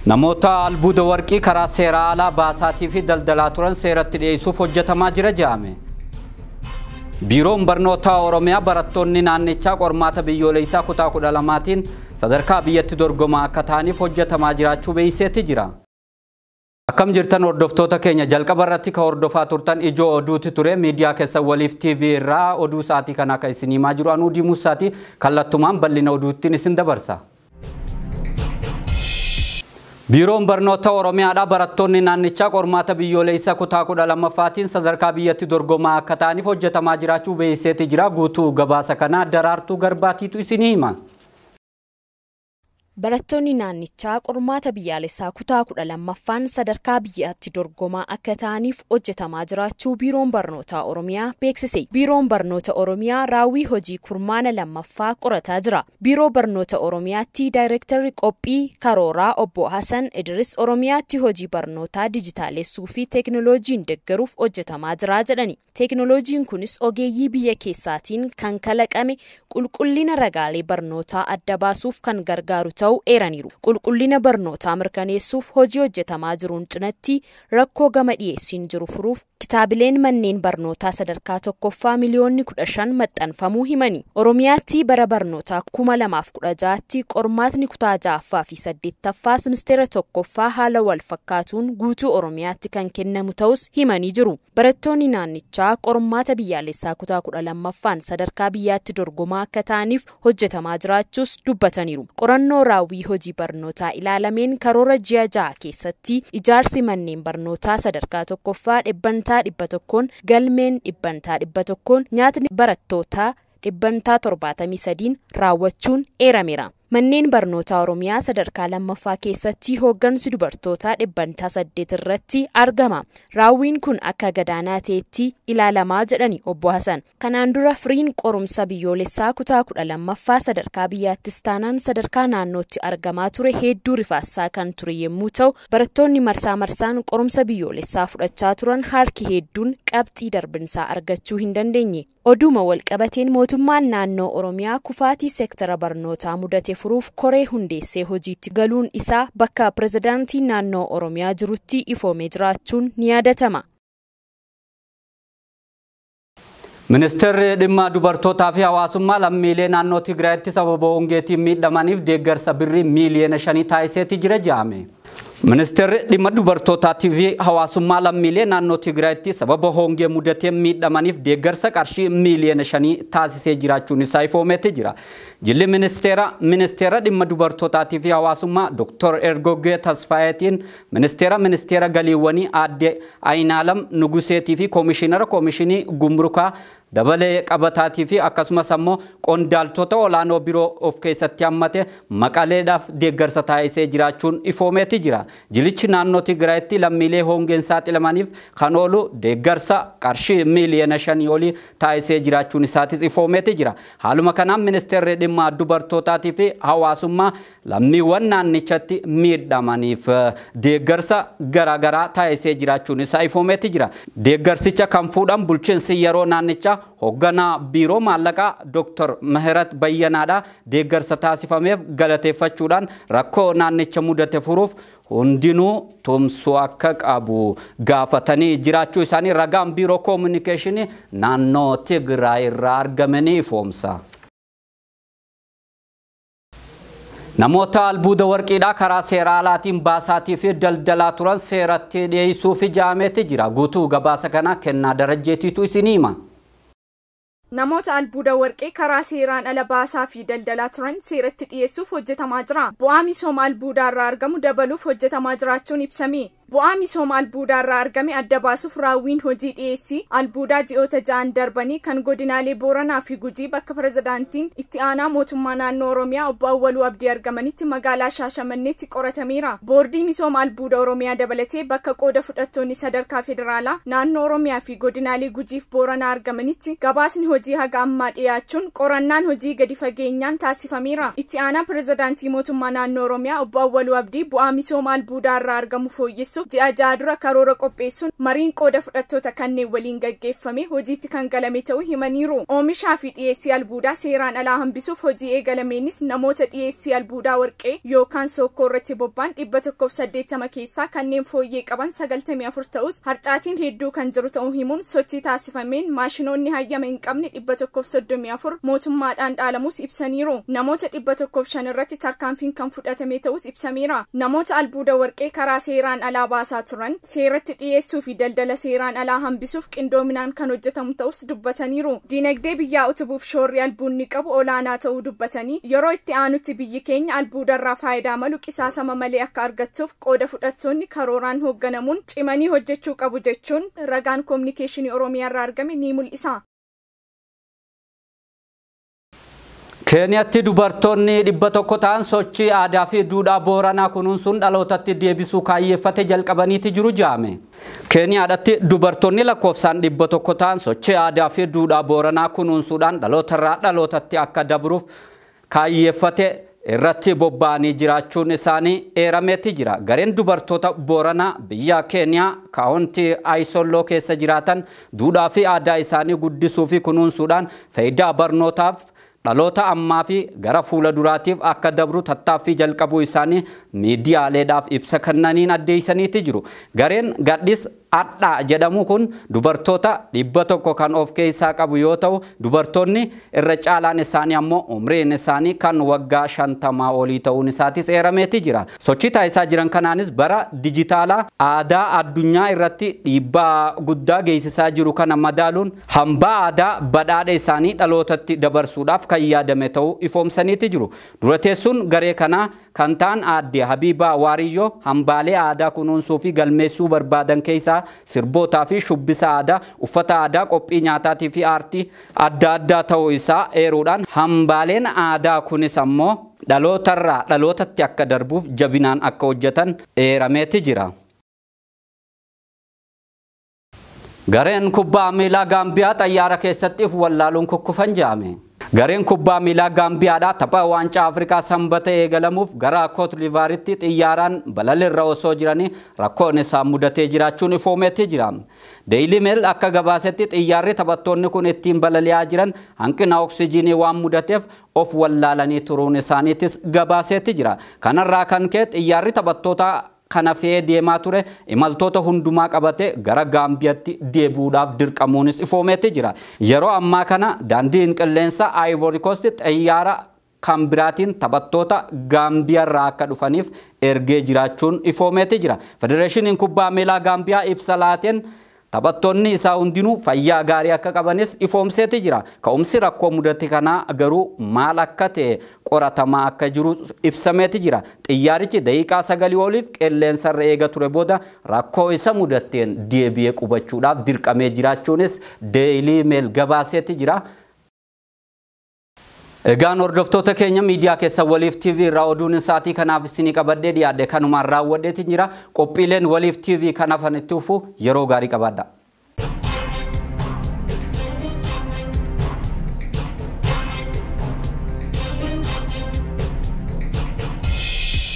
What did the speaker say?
Namoota albuuda warqii karaa seera alaa baasaatii fi daldalaa turan seeratti dhiyeessuuf hojjetamaa jira jedhame. Biiroon Barnootaa Oromiyaa barattoonni naannichaa qormaata biyyoolessaa kutaa 12tiin sadarkaa biyyatti dorgomaa akka ta'aniif hojjetamaa jiraachuu beeksiseeti jira. Akkam jirtan hordoftoota keenya, jalqaba irratti ka hordofaa turtan ijoo oduuti ture. Miidiyaa keessan Waliif TV irraa oduu sa'aatii kana akka isin himaa jiru anuu Diimuusaati. Kallattumaan bal'ina oduuttiin isin dabarsa. Biiroon Barnoota Oromiyaadhaa barattoonni naannichaa qormaata biyyoolessaa kutaa 12ffaatiin sadarkaa biyyatti dorgomaa akka ta'aniif hojjetamaa jiraachuu beeksiseeti jira. Guutuu gabaasa kanaa Daraartuu Garbaatiitu isinii hima. Barattoonni naannichaa qormaata biyyaalessaa kutaa 12ffaan sadarkaa biyyaatti dorgomaa akka ta'aniif hojjetamaa jiraachuu Biiroon Barnoota Oromiyaa beeksise. Biiroon Barnoota Oromiyaa raawwii hojii kurmaana lammaffaa qorataa jira. Biiroo Barnoota Oromiyaatti Daayirektarri qophii karooraa Obbo Hassan Idris Oromiyaatti hojii barnootaa dijitaalessuu fi teekinooloojiin deeggaruuf hojjetamaa jira jedhani. Teekinooloojiin kunis ogeeyyii biyya keessaatiin kan kalaqame qulqullina ragaalee barnootaa adda baasuuf kan gargaaru ta'uu eeraniiru. Qulqullina barnootaa mirkaneessuuf hojii hojjetamaa jiruun cinatti rakkoo gama dhiyeessiin jiru furuuf kitaabileen manneen barnootaa sadarkaa tokkoffaa miliyoonni 15 maxxanfamuu himani. Oromiyaatti bara barnootaa 2016tti qormaatni kutaa 6ffaa fi 8ffaa simisteera tokkoffaa haala wal fakkaatuun guutuu Oromiyaatti kan kennamu ta'us himanii jiru. Barattoonni naannichaa qormaata biyyaalessaa kutaa 12ffaan sadarkaa biyyaatti dorgomaa akka ta'aniif hojjetamaa jiraachuus dubbataniiru. Qorannoo raawwii hojii barnootaa ilaalameen karoora ji'a 6 keessatti ijaarsi manneen barnootaa sadarkaa tokkoffaa 100%, galmeen 100%, nyaatni barattootaa 73% raawwachuun eerameera. Manneen barnootaa Oromiyaa sadarkaa lammaffaa keessatti hooggansi dubartootaa 8% irratti argama. Raawwiin kun akka gadaanaa ta'etti ilaalamaa jedhani Obbo Hassan. Kanaan dura firiin qorumsa biyyoolessaa kutaa 12ffaa sadarkaa biyyaattis taanaan sadarkaa naannootti argamaa ture hedduu rifaassaa kan ture yommuu ta'u, barattoonni marsaa marsaan qorumsa biyyoolessaa fudhachaa turan harki hedduun qabxii darbinsaa argachuu hin dandeenye. Oduma walqabateen mootummaan naannoo Oromiyaa kufaatii seektara barnootaa mudate furuuf koree hundeessee hojiitti galuun isaa bakka pirezidaantii naannoo Oromiyaa jirutti ifoomee jiraachuun ni yaadatama. Ministeerri dhimma dubartootaa fi hawaasummaa lammiilee naannoo Tigraayitti sababa hongeetiin miidhamaniif deeggarsa birrii miiliyoona 5 taasiseeti jira jedhame. Ministeerri dhimma dubartootaatii fi hawaasummaa lammiilee naannoo Tigraayitti sababa hongee mudateen miidhamaniif deeggarsa qarshii miiliyoona 5 taasisee jiraachuun isaa ifoomeeti jira. Jilli ministeera dhimma dubartootaatii fi hawaasummaa Dr. Ergoggee Tasfaayetiin ministeera galiiwwanii aadde Ayinaalam Nuguseetii fi koomishinara koomishinii Gumrukaa dabalee qabataatii fi akkasumas ammoo qondaaltota olaanoo biroo of keessatti hammate Maqaleedhaaf deeggarsa taasisee jiraachuun ifoomeeti jira. Jilichi naannoo Tigraayitti lammiilee hongeen saaxilamaniif kan oolu deeggarsa qarshii miiliyoona 5 olii taasisee jiraachuun isaatis ifoomeeti jira. Haaluma kanaan ministeerri dhimma dubartootaatii fi hawaasummaa lammiiwwan naannichatti miidhamaniif deeggarsa garaagaraa taasisee jiraachuun isaa ifoomeeti jira. Deeggarsicha kan fuudhan bulchiinsi yeroo naannichaa hoogganaa biiroo maallaqaa Dr. Mahirat Bayyanaadha. Deeggarsa taasifameef galateeffachuudhaan rakkoo naannicha mudate furuuf hundinuu tumsuu akka qabu gaafatanii jiraachuu isaanii ragaan biiroo koominikeeshinii naannoo Tigraay irraa argamanii ifoomsa. Namoota albuuda warqiidhaa karaa seera alaatiin baasaatii fi daldalaa turan seeratti dhiyeessuuf ijaameeti jira. Guutuu gabaasa kana Kennaa Darajjeetiitu isinii hima. Namoota albuuda warqee karaa seeraan ala baasaa fi daldalaa turan seeratti dhiyeessuuf hojjetamaa jira. Bu'aa misooma albuudaa irraa argamu dabaluuf hojjetamaa jiraachuun ibsame. Bu'aa misooma albuudaa irraa argame adda baasuuf raawwiin hojii dhiyeessii albuudaa ji'oota 6 darbanii kan godinaalee Booranaa fi Gujii bakka pirezidaantiin itti aanaa mootummaa naannoo Oromiyaa Obbo Awwaluu Abdii argamanitti magaalaa Shaashamanneetti qoratameera. Boordii misooma albuuda Oromiyaa dabalatee bakka qooda fudhattoonni sadarkaa federaalaa naannoo Oromiyaa fi godinaalee Gujiif Booranaa argamanitti gabaasni hojii haga ammaa dhiyaachuun qorannaan hojii gadi fageenyaan taasifameera. Itti aanaa pirezidaantii mootummaa naannoo Oromiyaa Obbo Awwaluu Abdii bu'aa misooma albuudaa irraa argamu fooyyessuuf milkeessuuf ji'a 6 dura karoora qopheessuun mariin qooda fudhattoota kanneen waliin gaggeeffame hojiitti kan galame ta'uu himaniiru. Oomishaa fi dhiyeessii albuudaa seeraan alaa hambisuuf hojii eegalameenis namoota dhiyeessii albuudaa warqee yookaan sokkoo irratti bobba'an 180 keessaa kanneen fooyyee qaban 94 ta'us harcaatiin hedduu kan jiru ta'uu himuun sochii taasifameen maashinoonni hayyama hin qabne 134 mootummaadhaan dhaalamus ibsaniiru. Namoota 105 irratti tarkaanfiin kan fudhatame ta'us ibsameera. Namoota albuuda warqee karaa seeraan alaa baasaa turan seeratti dhiyeessuu fi daldala seeraan alaa hambisuuf qindoominaan kan hojjetamu ta'us dubbataniiru. Dinagdee biyyaa utubuuf shoorri albuunni qabu olaanaa ta'uu dubbatanii yeroo itti aanutti biyyi keenya albuudarraa faayidaa malu qisaasama malee akka argattuuf qooda fudhattoonni karooraan hoogganamuun cimanii hojjechuu qabu jechuun ragaan koominikeeshinii Oromiyaa irraa argame ni mul'isa. Keeniyaatti dubartoonni 100 ta'an sochii aadaa fi duudhaa Booranaa kunuunsuun dhalootatti deebisuu kaayyeeffate jalqabaniiti jiru jaame. Keeniyaadhaatti dubartoonni lakkoofsaan 100 ta'an sochii aadaa fi duudhaa Booranaa kunuunsuudhaan dhalootarraa dhalootatti akka dabruuf kaayyeeffate irratti bobba'anii jiraachuun isaanii eerameeti jira. Gareen dubartoota Booranaa biyya Keeniyaa kaawuntii Ayisolloo keessa jiraatan duudhaa fi aadaa isaanii guddisuu fi kunuunsuudhaan faayidaa barnootaaf dhaloota ammaa fi gara fuula duraatiif akka dabru tattaaffii jalqabuu isaanii miidiyaaleedhaaf ibsa kennaniin addeessaniiti jiru. Gareen gadhis Adhaa jedhamu kun dubartoota 100 kan of keessaa qabu yoo ta'u dubartoonni irra caalaan isaanii ammoo umriin isaanii kan waggaa 50 olii ta'uun isaatis eerameeti jira. Sochii taasisaa jiran kanaanis bara dijitaalaa aadaa addunyaa irratti dhiibbaa guddaa geessisaa jiru kana madaaluun hambaa aadaa badhaadha isaanii dhalootatti dabarsuudhaaf kan yaadame ta'uu ifoomsaniiti jiru. Dura teessuun garee kanaa kan ta'an aadde Habiibaa Waariyyoo hambaalee aadaa kunuunsuu fi galmeessuu barbaadan keessaa sirbootaa fi shubbisa aadaa, uffata aadaa, qophii nyaataatii fi aartii adda addaa ta'uu isaa eeruudhaan hambaaleen aadaa kunis ammoo dhalootarraa dhalootatti akka darbuuf jabinaan akka hojjetan eerameeti jira. Gareen kubbaa miilaa Gaambiyaa xayyaara keessatti of wallaaluun kukkufan jedhame. Gareen kubbaa miilaa Gaambiyaadhaa tapha waancaa Afrikaa sanbata eegalamuuf gara Koot Divuwaaritti xiyyaaraan balalirra osoo jiranii rakkoon isaa mudatee jiraachuun ifoomeetti jira. Daily Mail akka gabaasetti xiyyaarri taphattoonni kun ittiin balali'aa jiran hanqina oksijiinii waan mudateef of wallaalanii turuun isaaniitis gabaaseetti jira. Kanarraa kan ka'e xiyyaarri taphattoota kana fe'ee deemaa ture imaltoota hundumaa qabate gara Gaambiyaatti deebi'uudhaaf dirqamuunis ifoomeetti jira. Yeroo ammaa kana daandiin qilleensa Ivory Coast xiyyaara kan biraatiin taphattoota Gaambiyaarraa akka dhufaniif ergee jiraachuun ifoomeetti jira. Federeeshiniin kubbaa miilaa Gaambiyaa ibsa laateen taphattoonni isaa hundinuu fayyaa gaarii akka qabanis ifoomseeti jira. Ka'umsi rakkoo mudate kanaa garuu maal akka ta'e qoratamaa akka jiru ibsameeti jira. Xiyyaarichi daqiiqaa 9 oliif qilleensarra eega ture booda rakkoo isa mudatteen deebi'ee qubachuudhaaf dirqamee jiraachuunis Daily Mail gabaaseeti jira. Egaan hordoftoota keenya miidiyaa keessa Waliif TV irraa oduun isaatii kanaaf isinii qabadhee dhiyaadhe kanumaan raawwadheeti jira. Qophiileen Waliif TV kanaaf itti fufu yeroo gaarii qabaadha.